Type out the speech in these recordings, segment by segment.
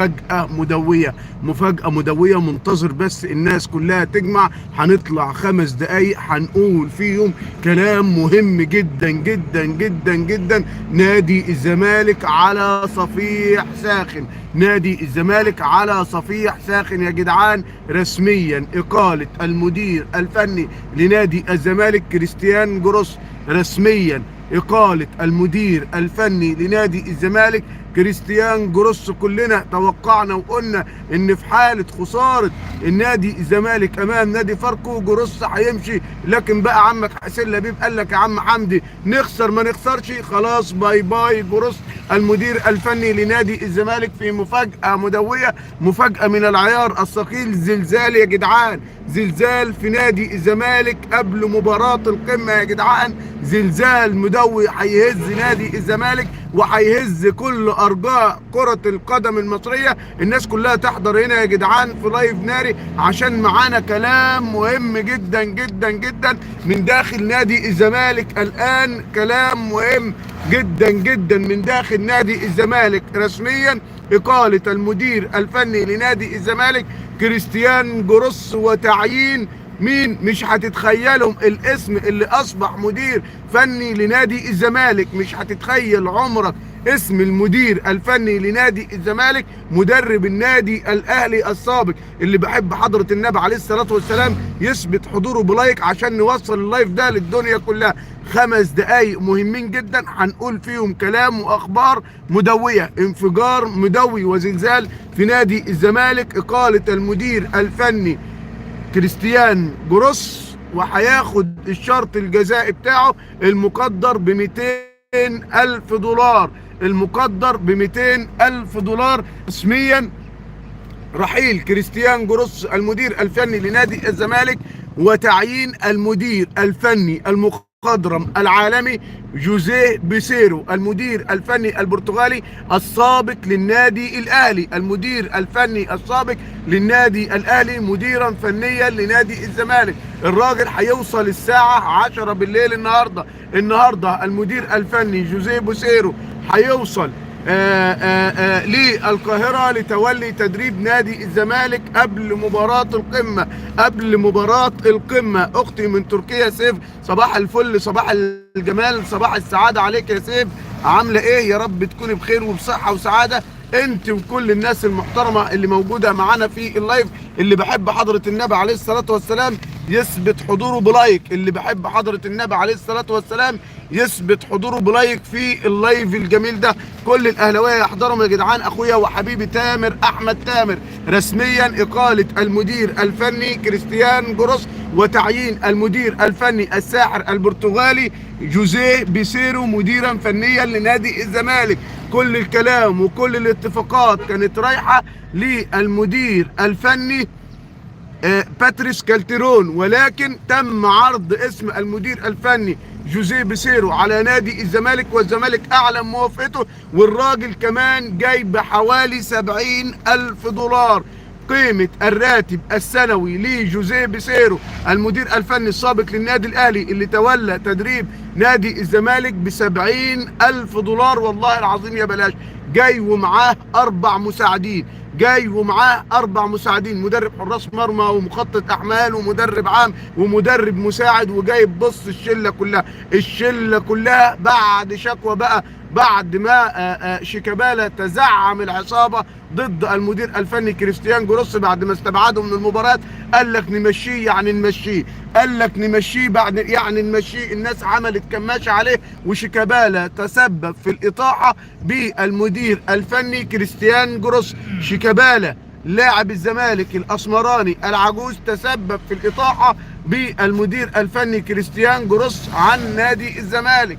مفاجأة مدوية، مفاجأة مدوية. منتظر بس الناس كلها تجمع، هنطلع 5 دقايق هنقول فيهم كلام مهم جدا جدا جدا جدا. نادي الزمالك على صفيح ساخن، نادي الزمالك على صفيح ساخن يا جدعان. رسميا إقالة المدير الفني لنادي الزمالك كريستيان جروس، رسميا إقالة المدير الفني لنادي الزمالك كريستيان جروس. كلنا توقعنا وقلنا ان في حالة خسارة النادي الزمالك امام نادي فاركو جروس هيمشي، لكن بقى عمك حسين لبيب قال لك يا عم حمدي نخسر ما نخسرش، خلاص bye bye جروس المدير الفني لنادي الزمالك في مفاجأة مدوية، مفاجأة من العيار الثقيل. زلزال يا جدعان، زلزال في نادي الزمالك قبل مباراة القمة يا جدعان، زلزال مدوي هيهز نادي الزمالك وهيهز كل ارجاء كرة القدم المصرية. الناس كلها تحضر هنا يا جدعان في live ناري عشان معانا كلام مهم جدا جدا جدا من داخل نادي الزمالك الان، كلام مهم جدا جدا من داخل نادي الزمالك. رسميا إقالة المدير الفني لنادي الزمالك كريستيان جروس وتعيين مين؟ مش هتتخيلهم الاسم اللي اصبح مدير فني لنادي الزمالك، مش هتتخيل عمرك اسم المدير الفني لنادي الزمالك، مدرب النادي الاهلي السابق اللي بحب حضرة النبي عليه الصلاة والسلام يثبت حضوره ب like عشان نوصل ال live ده للدنيا كلها. 5 دقايق مهمين جدا هنقول فيهم كلام واخبار مدوية، انفجار مدوي وزلزال في نادي الزمالك، اقالة المدير الفني كريستيان جروس وهياخد الشرط الجزائي بتاعه المقدر ب 200 ألف دولار، المقدر ب 200 ألف دولار. رسميا رحيل كريستيان جروس المدير الفني لنادي الزمالك وتعيين المدير الفني المخضرم العالمي جوزيه بيسيرو المدير الفني البرتغالي السابق للنادي الاهلي، المدير الفني السابق للنادي الاهلي مديرا فنيا لنادي الزمالك. الراجل هيوصل الساعة 10 بالليل النهارده، النهارده المدير الفني جوزيه بوسيرو هيوصل للقاهرة لتولي تدريب نادي الزمالك قبل مباراة القمة، قبل مباراة القمة. أختي من تركيا سيف، صباح الفل، صباح الجمال، صباح السعادة عليك يا سيف، عاملة إيه؟ يا رب تكوني بخير وبصحة وسعادة انت وكل الناس المحترمة اللي موجودة معانا في ال live. اللي بحب حضرة النبي عليه الصلاة والسلام يثبت حضوره ب like، اللي بحب حضرة النبي عليه الصلاة والسلام يثبت حضوره ب like في ال live الجميل ده. كل الاهلاوية يحضروا يا جدعان. اخويا وحبيبي تامر احمد تامر، رسميا اقاله المدير الفني كريستيان جروس وتعيين المدير الفني الساحر البرتغالي جوزيه بيسيرو مديرا فنيا لنادي الزمالك. كل الكلام وكل الاتفاقات كانت رايحة للمدير الفني باتريس كالتيرون، ولكن تم عرض اسم المدير الفني جوزيه بيسيرو على نادي الزمالك والزمالك اعلن موافقته، والراجل كمان جاي بحوالي 70 الف دولار قيمة الراتب السنوي لجوزيه بيسيرو المدير الفني السابق للنادي الاهلي اللي تولى تدريب نادي الزمالك ب70 ألف دولار. والله العظيم يا بلاش. جاي ومعاه 4 مساعدين، جاي ومعاه 4 مساعدين، مدرب حراس مرمى ومخطط اعمال ومدرب عام ومدرب مساعد، وجايب بص الشلة كلها، الشلة كلها بعد شكوى بقى، بعد ما شيكابالا تزعم العصابة ضد المدير الفني كريستيان جروس بعد ما استبعده من المباراة، قال لك نمشيه يعني نمشيه، قال لك نمشيه بعد يعني نمشيه. الناس عملت كماشة عليه وشيكابالا تسبب في الإطاحة بالمدير الفني كريستيان جروس. شيكابالا لاعب الزمالك الأسمراني العجوز تسبب في الإطاحة بالمدير الفني كريستيان جروس عن نادي الزمالك.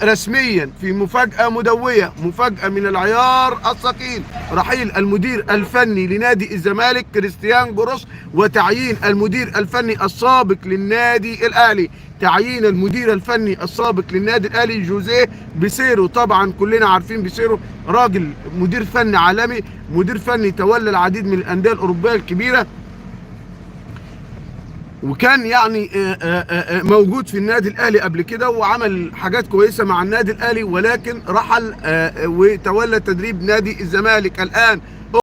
رسميا في مفاجأة مدوية، مفاجأة من العيار الثقيل، رحيل المدير الفني لنادي الزمالك كريستيان جروس وتعيين المدير الفني السابق للنادي الأهلي، تعيين المدير الفني السابق للنادي الأهلي جوزيه بيسيرو. طبعا كلنا عارفين بيسيرو راجل مدير فني عالمي، مدير فني تولى العديد من الأندية الأوروبية الكبيرة، وكان يعني موجود في النادي الاهلي قبل كده وعمل حاجات كويسة مع النادي الاهلي، ولكن رحل وتولى تدريب نادي الزمالك الان.